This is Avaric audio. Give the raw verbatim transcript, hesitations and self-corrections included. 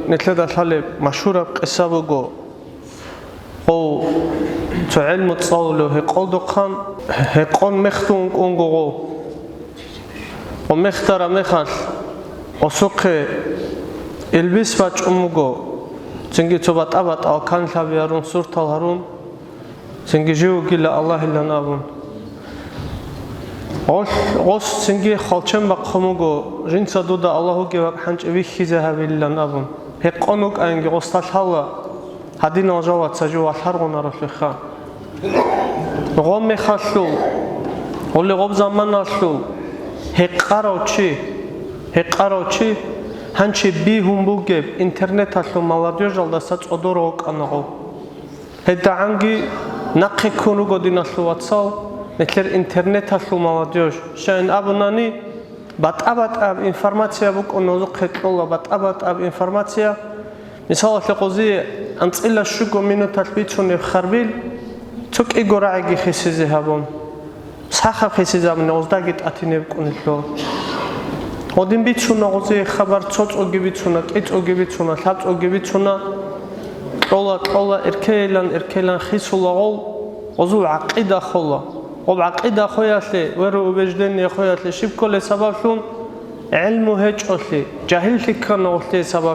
Нилъеда лъалеб машгьураб къиса буго. Гъов цо гӀелму цӀалулев гьекъолдухъан, гьекъон мехтун кӀунго гъов. Гъов мехтараб мехалъ, гъосухъе илбис бачӀун буго, цинги цо батӀа-батӀал канлъаби гьарун, суртал гьарун, цинги жив вугила Аллагьилан абун. Гъолъ-, гъос цинги хвалчен бахъун буго, жинца дуда Аллагь вугев вакӀ хӀанчӀи вихьизе гьавилилан абун. Гьекъон вукӀаинги гъосда лъала, гьадинал жаваца жив валъаргъунаролъиха. Гъо мехалъул, гъоле гъоб заманалъул гьекъарав чи, гьекъарав чи гьанчи бигьун бугеб интернеталъул молодёжалдаса цӀодор вукӀана гъо. ГьедагӀанги нахъе ккун руго, диналъул вацал, нилъер интернеталъул молодёжь. Щайин абунани, батӀа-батӀаб информация букӀун гъозухъе кьола, батӀа-батӀаб информация. Мисалалъе, гъозие анцӀила щуго минуталъ бицунеб харбил цо кӀиго рагӀиги хисизе гьабун. Сахаб хисизабуни гъоздаги тӀатинеб кӀунелъул. Гъодин бицуна гъозие хабар, цо цӀоги бицуна, кӀи цӀоги бицуна, лъаб цӀоги бицуна. Кьола, кьола, эркейилан, эркейилан хисула гъол, гъозул гӀакъида хола. Гъоб гӀакъида хоялъе, вероубеждение хоялъе щиб кколеб сабаблъун? ГӀилму гьечӀолъи, жагьиллъи ккана гъолъие сабаб.